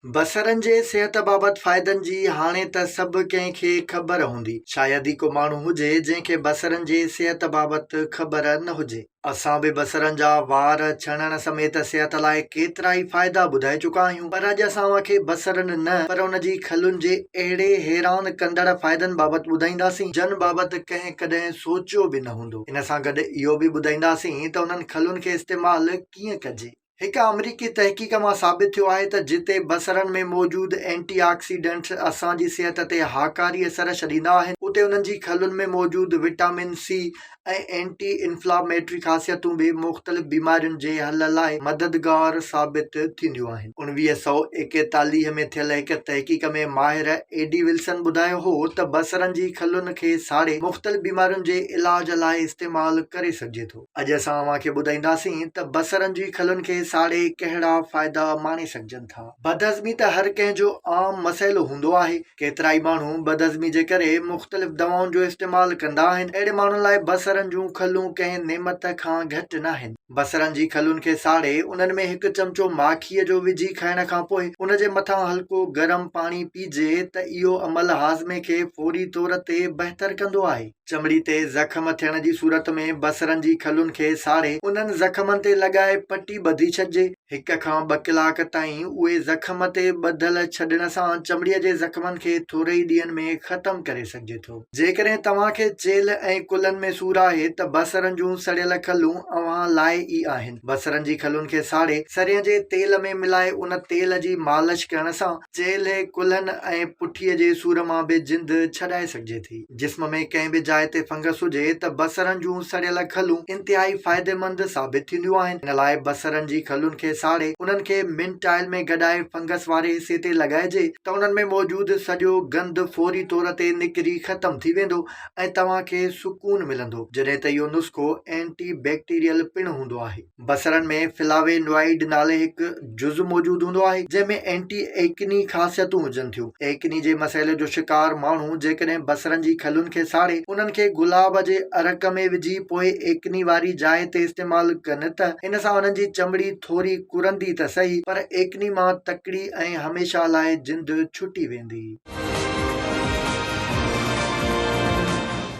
بصرن جي صحت بابت فائدن جي هاڻي ته سڀ ڪنهن کي خبر هوندي. شايد ئي ڪو ماڻهو هجي جنهن کي بصرن جي صحت بابت خبر نه هجي. اسان به بصرن جا وار ڇڻڻ سميت صحت لاء ڪيترائي فائدا ٻڌائي چڪا آهيون پر اڄ اسان اوهان کي بصرن نه پر ان جي کلن جي اهڙي حيران ڪندڙ فائدن بابت ٻڌائينداسين جن بابت ڪنهن ڪڏهن سوچيو به نه هوندو. ان سان گڏ اهو به ٻڌائينداسين ته انهن کلن کي استعمال ڪيئن ڪجي. هڪ آمريڪي تحقيق مان ثابت ٿيو آهي ته جتي بصرن ۾ موجود اينٽي آڪسيڊنٽس اسان جي صحت تي هاڪاري اثر ڇڏيندا آهن اتي انهن جي کلن ۾ موجود وٽامن سي ۽ اينٽي انفلاميٽري خاصيتون به مختلف بيمارين جي حل لاء مددگار ثابت ٿينديون آهن. 1941 ۾ ٿيل هڪ تحقيق ۾ ماهر اي ڊي ولسن ٻڌايو هو ته بصرن جي کلن کي ساڙي مختلف بيمارين جي علاج لاء استعمال ڪري سگهجي ٿو. اڄ اسان اوهان کي ٻڌائينداسين ته بصرن جي کلن کي ساڙي ڪهڙا فائدا ماڻي سگهجن ٿا. بدهضمي ته هر ڪنهن جو عام مسئلو هوندو آهي. ڪيترائي ماڻهو بدهضمي جي ڪري مختلف دوائن جو استعمال ڪندا آهن. اهڙي ماڻهن لاء بصرن جون کلون ڪنهن نعمت کان گهٽ ناهن. بصرن جي کلن کي ساڙي انهن ۾ هڪ چمچو ماکيء جو وجهي کائڻ کانپوء ان جي مٿان هلڪو گرم پاڻي پيئجي ته اهو عمل هاضمي کي فوري طور تي بهتر ڪندو آهي. چمڙي تي زخم ٿيڻ جي صورت ۾ بصرن جي کلن کي ساڙي انهن زخمن تي لڳائي پٽي ٻڌي ڇڏجي. هڪ کان ٻه ڪلاڪ تائين اهي زخم تي ٻڌل ڇڏڻ سان چمڙي جي زخمن کي ٿوري ئي ڏينهن ۾ ختم ڪري سگهجي ٿو. جيڪڏهن توهان کي چيلهه ۽ ڪلهن ۾ سور آهي ته بصرن جون سڙيل کلون اوهان لاء ئي آهن. بصرن جي کلن کي ساڙي سرينهن جي تيل ۾ ملائي ان تيل جي مالش ڪرڻ سان چيلهه، ڪلهن ۽ پٺيء جي سور مان به جند ڇڏائي سگهجي ٿي. جسم ۾ ڪنهن به جاء تي فنگس هجي ته بصرن جون سڙيل کلون انتهائي فائديمند ثابت ٿينديون آهن. ان لاء بصرن جي کلن کي ساڙي انهن کي منٽ آئل ۾ گڏائي فنگس واري حصي تي لڳائجي ته انهن ۾ موجود سڄو گند فوري طور تي نڪري ختم ٿي ويندو ۽ توهان کي سڪون ملندو جڏهن ته اهو نسخو اينٽي بيڪٽيريل پڻ هوندو آهي. بصرن ۾ فلاوينوائيڊ نالي هڪ جز موجود هوندو آهي، جنهن ۾ اينٽي ايڪني خاصيتون هجن ٿيون. ايڪني جي مسئلي جو شڪار ماڻهو جيڪڏهن بصرن جي کلن کي ساڙي، انهن کي گلاب جي عرق ۾ وجهي پوء ايڪني واري جاء تي استعمال ڪن ته ان سان انهن جي چمڙي ٿوري ڪرندي ته سهي پر ايڪني مان تڪڙي ۽ هميشه لاء جند ڇٽي ويندي.